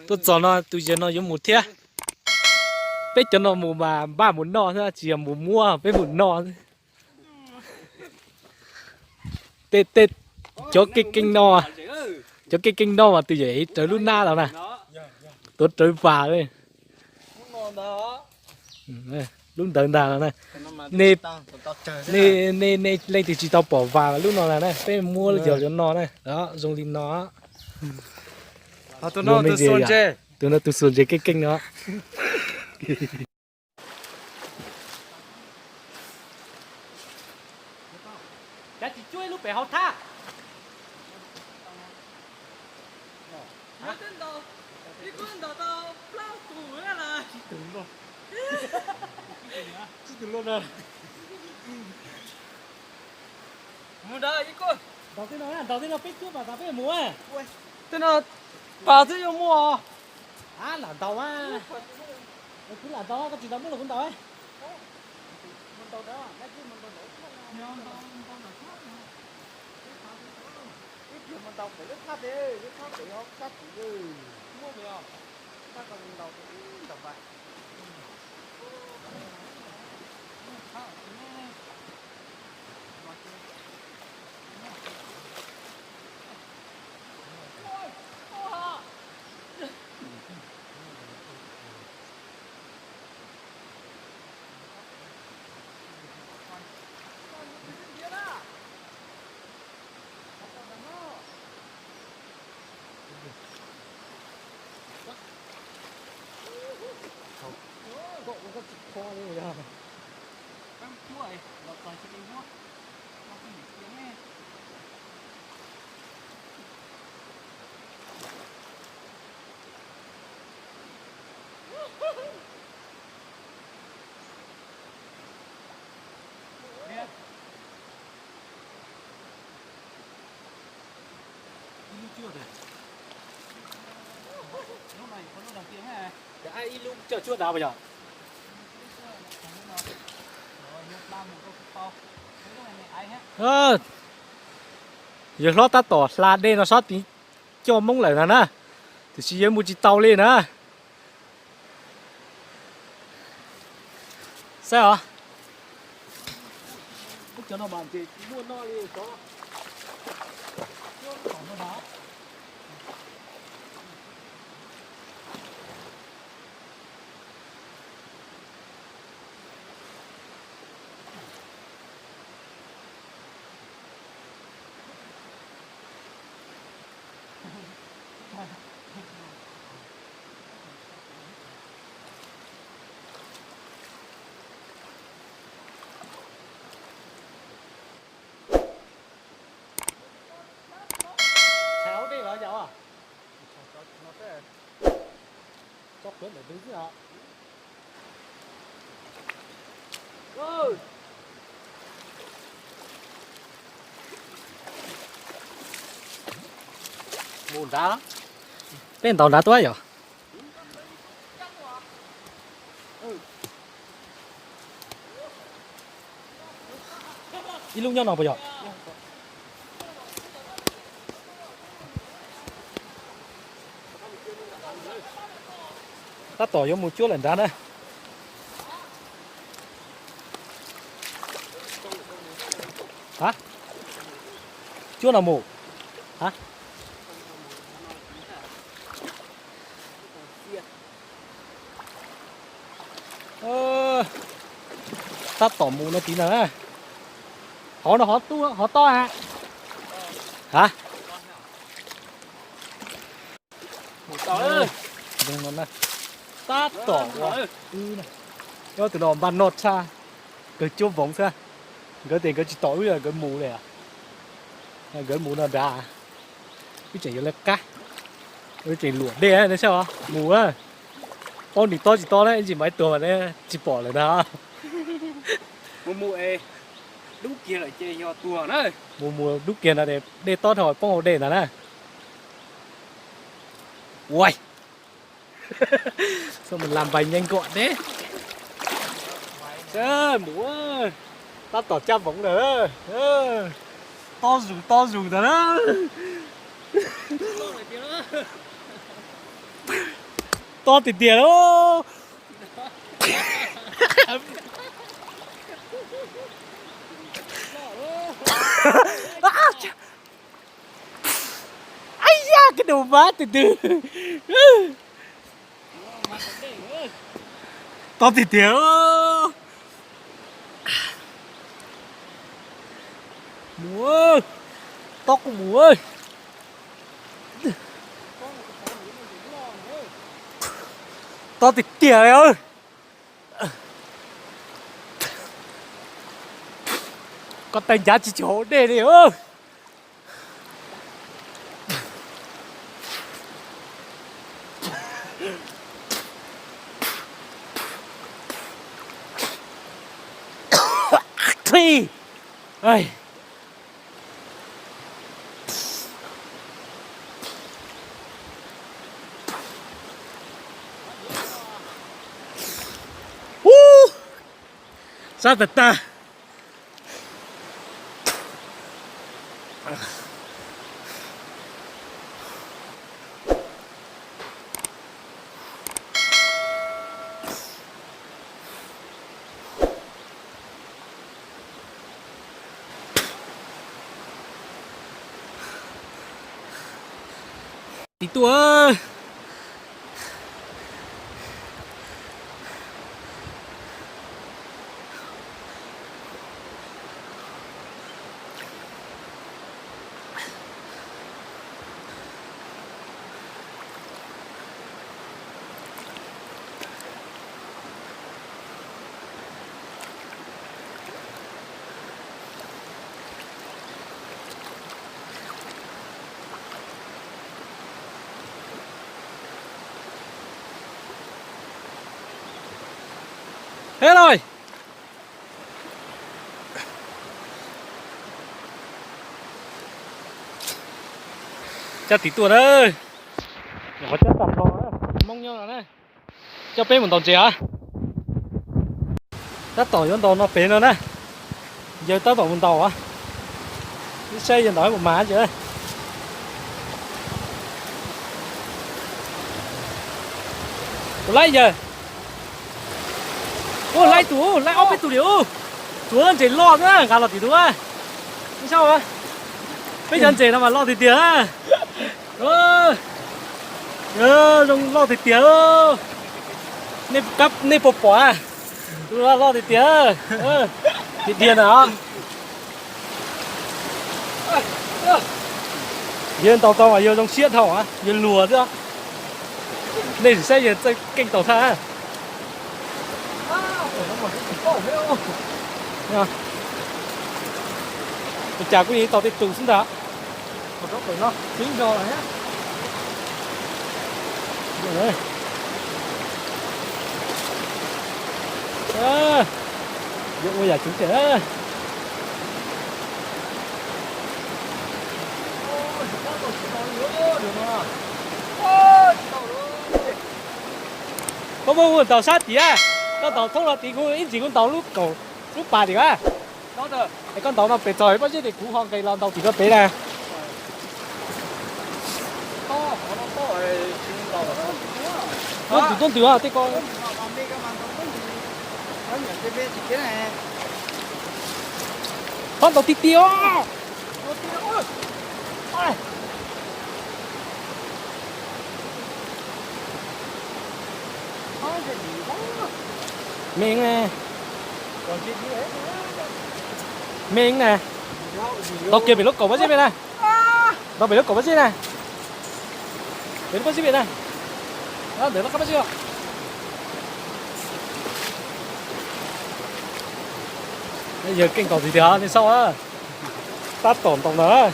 Tuaj txog no tus yawg no yuav mus thiab. Peb cov no mus mas npaj mus noj xwb, tsis yog mus muab, peb mus noj xwb. Tej, tej, cov keej keej no, cov keej keej no mas tus yawm rawv lub nab los na, tuav rawv vas li. Lub ntawd ntag no na. Nej, nej, nej leej twg tsis tau pom vas lub no na, peb muab yog cov no na, zoo li no. Tus no tus xuas ntses keej keej no. Cav tsis cuab ib lub pem hauv thaj. Mus nrad, ntaus tej no, ntaus tej no peb cuab pas tas peb mus. Tej no pas twb yuav muaj. Lam ntaus, kuv lam ntaus, koj tsis ntaus muab los kuv ntaus. Ib pliag mus ntaus pem lub thaj, lub thaj pem ho kab kuv. Muaj, koj ntaus, ntaus pas. Ib lub cuaj ntag. Yawg hlob tab tom hla dej no sab tid coj Hmoob lawm na na. Tiam sis yawg mus tsis tau li na. Saib os. Cov no mas ces muaj noj li os. Mus nrad, peb ntaus nrad tuaj yom. Ib lub nyob no puas yog? Tab tom yuav mus cuab lawm nrad na. Ha? Cuab no mus. Ha? Tab tom mus no tid ntag na. Hov no hov tob ha. Ha? Tab tom ua, nyob tus no npaj noj tshaj, nkawd cuab voov xwb. Nkawd tias nkawd tsis tos wb, nkawd mus li. Nkawd mus no nrad, wb tseem yuav lawv qab, wb tseem luam dej ne saib os, mus. Paub nws tob tsis tob na, ib ntsis maiv tuag ne, tsis pom lawm na. Mus mus es dub kiag lawm ces yog tuag na. Mus mus dub kiag no dej tob dhau poob hauv dej ntag na. Ua, sao mình làm vài nhanh gọn thế. Mus, tab tom cab voov ntag. To zus to zus ntag na. Tob tiag tiag li. Ai ya, cái đồ má từ từ. Tob tiag tiag. Mus, tob kuj mus. Tob tiag tiag li. Koj tais ncav tsis tshua hauv dej li. Ub, sab tag tag. Tiv tuaj. He loj. Coj tiv tuaj na. Nyuam qhuav coj tag nrho, Hmoob nyob no na. Coj peb mus ntaus ntses os. Tab tom yuav ntaus no pem no na. Yawg tab tom mus ntaus os. Ib saib yawg ntaus ib puas mas ntses. Tus laib yawg. Ub, laib tus, laib ob peb tus li ub. Tsuav ntses loj na, nqa los tim tus. Saib, peb cov ntses no mas loj tiag tiag. Zoo loj tiag tiag. Nej puas pom? Loj tiag tiag. Tiag tiag na. Yawg ntaus tau mas yawg zoo siab dhau, yawg luag xwb. Nej sim saib yawg txawj keej taus thaj. Ua cas kuj yeej tau tej tus xwb ntag. Yuav ua yam tsuv tiag. Koj muab kuv ntaus sab tid, koj ntaus thoob no tid, kuv ib ntsis kuv ntaus lub kaum lub pas tim a. Es koj ntaus no pem txog pob zeb ces kuv ho nqes los ntaus tim no pem na. Tuab ntws tuab ntws tej ko. Txhob ntaus tiag tiag os. Me ne, me ne, tau kiag pem lub kaum pob zeb pem na. Tau pem lub kaum pob zeb na. Pem lub pob zeb pem na. Ntawm lub qab pob zeb. Yawg keej nkaus tiag tiag nej saib, tab tom ntaus ntawd.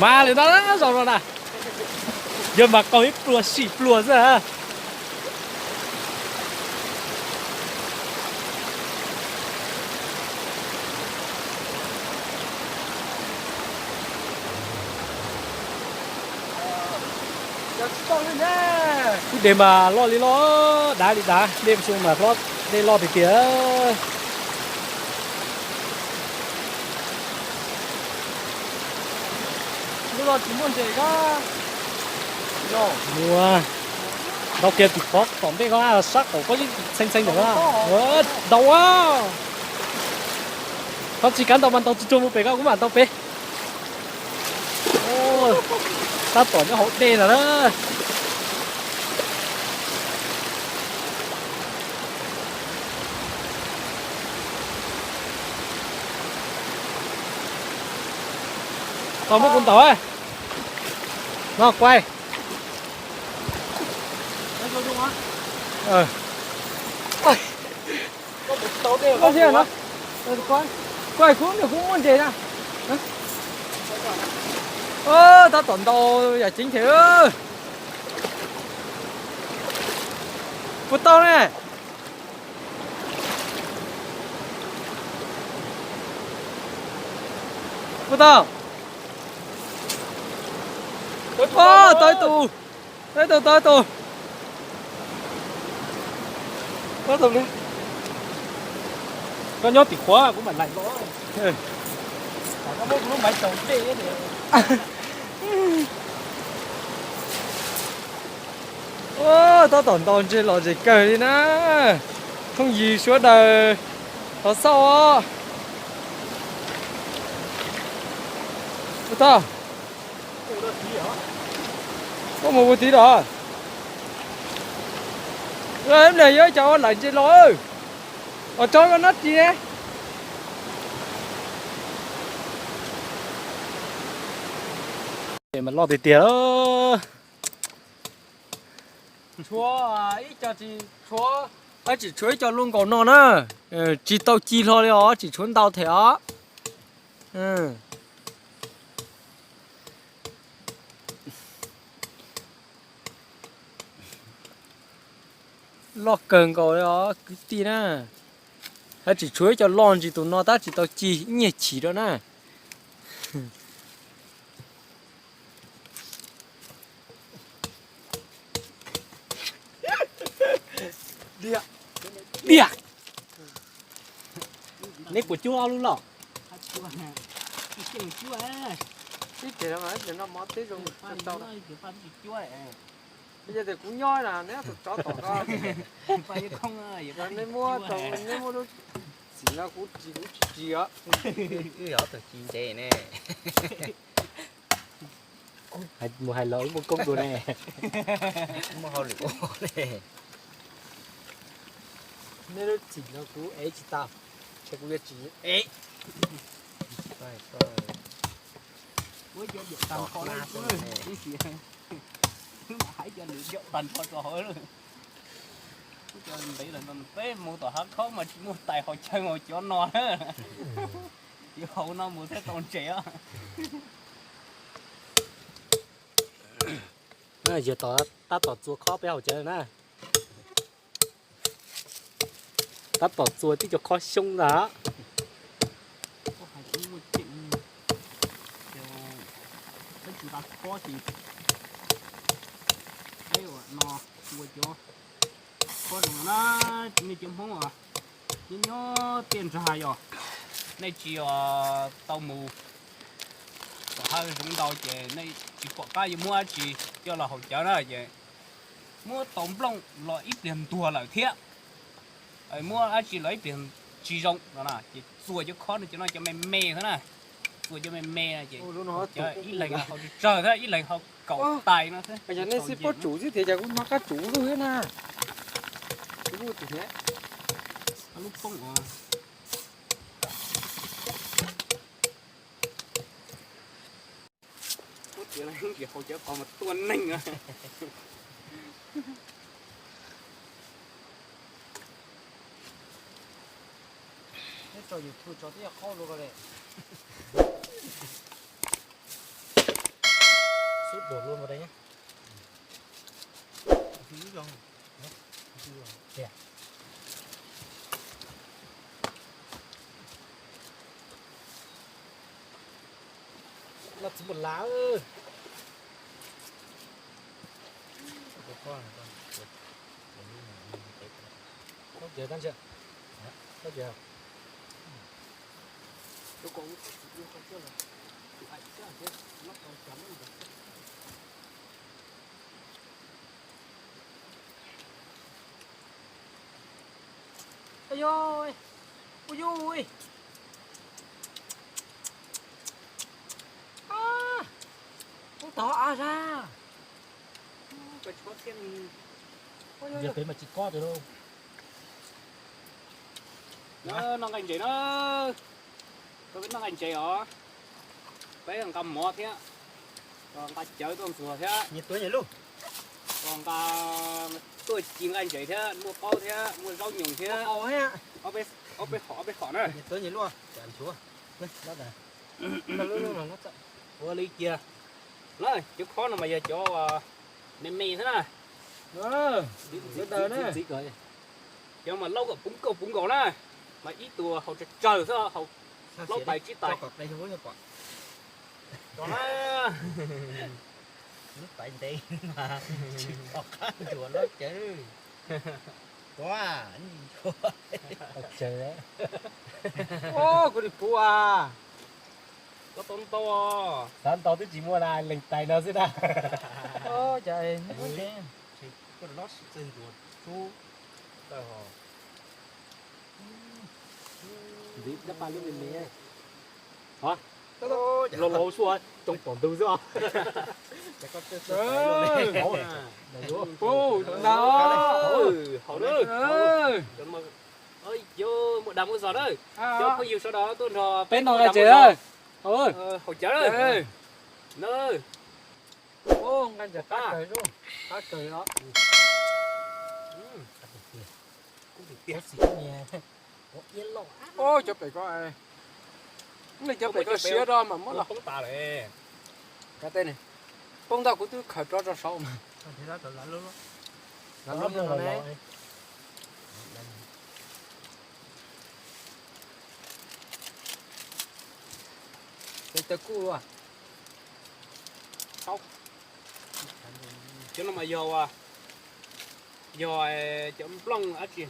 Mas lawm ntag, zaum no na, yawg mas qaug ib pluag sim pluag xwb. Lub dej mas loj li loj, dav li dav, dej xyoo mas dej loj tiag tiag. Lub no tsis muaj ntses kab. Mus ntaus kiag tim qhov tom ntej ko, sab qaum ko yeej txheej txheej ntawm na. Ntaus a. Qhov tsis kav ntaus mas ntaus tsuag tsuag mus pem ko, kuv mam ntaus pem. Tab tom nyob hauv dej lawm na. Tau muab kuv ntaus no, kuaij. Kuaij, kuv niam kuv muaj ntses na. Tab tom ntaus yam ceev thiab. Puas tau ne? Puas tau? Tau ib tug, tau ib tug, tau ib tug. Tau ib tug li. Koj nyob tim qhuav kuv mam laim los. Koj muab kuv lub maiv xyaum dej. Tab tom ntaus ntses los zem kawg li na. Phooj ywg sawv daws thov xauj os. Puas tau? Koj mus ua tid los? Ib pliag yuav cov ua laim ntses los. Os, tso koj nab ris ne. Mas loj tiag tiag. Tshuav ib co, tsis tshuav, tsis tshuav ib co luaj nkaus no na. Tsis tau ci hlo li os, tsis tshuav ntau thiab os. Loj kawg nkaus li os kwv tij na. Tab tsis tshuav ib co loj ntsis tus no tab tsis tau ci ib nyuag chim rau na. Diam. Neb puas cuab ob lub loj? Twb tias kuv nyob na, neb tus tsov tom ko. Neb muab, neb muab lub txim no kuv ris kuv tsis ris os. Wb yog ob tug ci ntses ne. Mus hais los wb muaj koob dua ne. Muaj hauj lwm ua ne. Neb lub txim no kuv ev tsis tau, ntshe kuv yuav tsis ev. Wb cov ntev lawm no peb mus tom hav khaub mas tsis muaj tais haus chaw hauv cov no. Yuav hauv no mus thiaj tau ntses os. Yog tab tom txua khob peb haus cawv na. Tab tom txua tib co khob xyoob ntag. Peb tsis nqa khob ces peb ua no, ua cov khob zoo no na. Nej cov Hmoob nyob nyob tiaj nrag yog nej tsis tau mus tom hav zoov ntau ces nej tsis pom qab yuav muab dab tsi coj los haus cawv na ces muab tau nplooj los ib pliag ntuag lawm thiab, muab dab tsi los ib pliag tsis zoo no na ces txua cov khob no, cov no cov me me xwb na, txua cov me me no ces ib leeg haus tsawg tsawg thiab ib leeg haus kaum tais no xwb. Yog nej xib pob tsuv xwb tias cas kuv hnov qab tsuv lug thiab na. Lub poob os. Ub, tias tsis haus cawv qos mas tua neeg. Neb tso YouTube tso twb yog qaub dua ko le. Xub duam luaj mas de. Los txiv npam lav. Tau cawv tag ntshe. Tau cawv. Ui yog, ui yog, ub tog a zag. Yog peb mas tsis kob tiag lauj. Noj nqaij ntses na. Noj nqaij ntses os. Peb nqa mov thiab, nqa cawv tuaj ntxuag thiab, nqa tuaj ci nqaij ntses thiab, muaj qaub thiab, muaj zaub nyoos thiab. Ob peb hom, ob peb hom na. Ua li kiag, na cov khob no mas yog cov me me xwb na. Cov mas laub kom puv nkaus puv nkaus na, mas ib tug haus tsawg tsawg xwb, haus plaub tais tsib tais. Lub pais ntev mas tsis pom qab ntsuas lawm ces. Kuv nim puv a. Koj tau ntau, xav ntau twb tsis muaj na, leej tais no xwb na. Laus laus xwb, tsoo pom ntug xwb. Muaj dag muaj zog na, cov phooj ywg sawv daws tuaj nrog peb noj nqaij ntses na. Haus cawv na. Nqaij ntses qab kawg, qab kawg os. Cov pem ko, nej cov pem ko siav rau mas muab los poob tas lawm. Poob ntau kuv twb khaws rov rau saud mas. Cov no mas yog, yog cov nplooj dab tsi,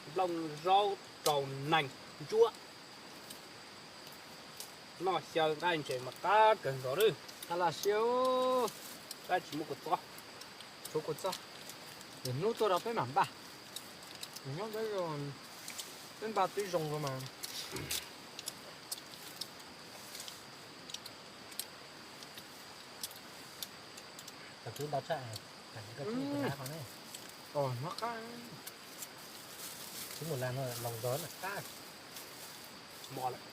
nplooj zaub rau nees ntsuab. Noj xyaw nqaij ntses mas qab kawg nkaus lawm. Qab los siab, qab tsis muaj kua txob. Tshuav kua txob, hnub tuaj rau peb mam npaj. Nyob peb zoo, peb npaj twb zoo rau mas. Koj twb npaj tshaj, koj twb npaj qhov ne. Hnov qab. Twb mus las no los zov na qab. Mos lawm.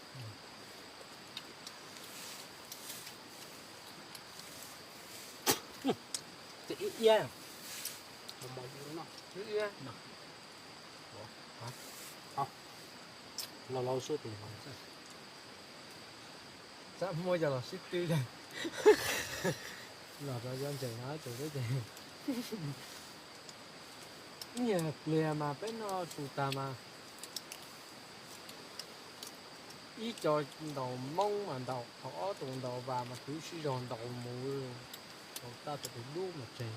Ces ib iab. Mos mos ib iab. Laus laus xwb tes. Txaj muag yog los sib tw li. Los rau cov ntses no ces peb ces, ib nyuag pliag mas peb noj tus tag mas ib co ntaus moob mas ntaus, thaum ob tug ntaus vas mas kwv sib zog ntaus mus, ntaus tag tau pem dub mas tseg.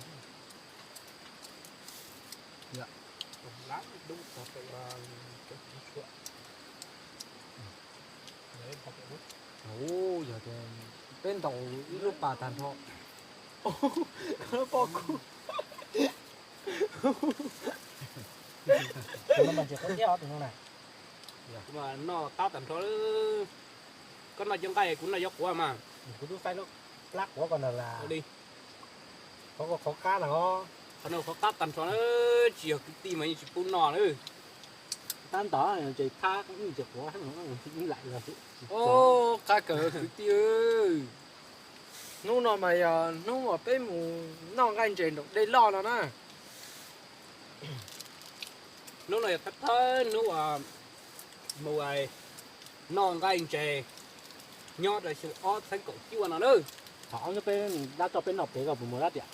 Yog tias peb ntaus ib lub pas tag nrho, poj kub. Noj qab tag nrho. Koj noj cov nqaij kuv noj cov quav mas. Kuv twb faib lub plab quav ko ntag las. Qhov ko qhov qab na. Qhov no qhov qab tag nrho na, tsis yog kwv tij mas yeej tsis pub noj na. Tab tom ntses thab ntses quav ib lam los. Qab kawg kwv tij. Hnub no mas yog hnub uas peb mus noj nqaij ntses nraum dej loj no na. Hnub no yog thawj thawj hnub uas mus noj nqaij ntses nyob rau xyoo ob txhiab kaum cuaj no na. Thaum ob hnub peb dab coj peb noj pem ko puas mus dab tiam?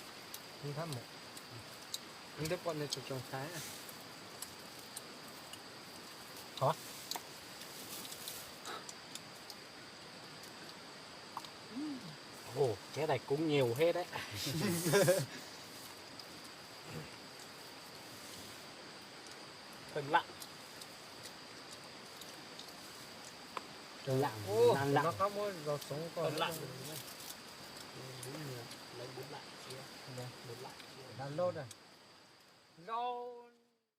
Ov, ces tais kub nyias ua heb dab. Thơm lắm. Thơm lắm. Lam lắm. Thơm lắm. Lam lắm. Lam lắm. Lam lắm.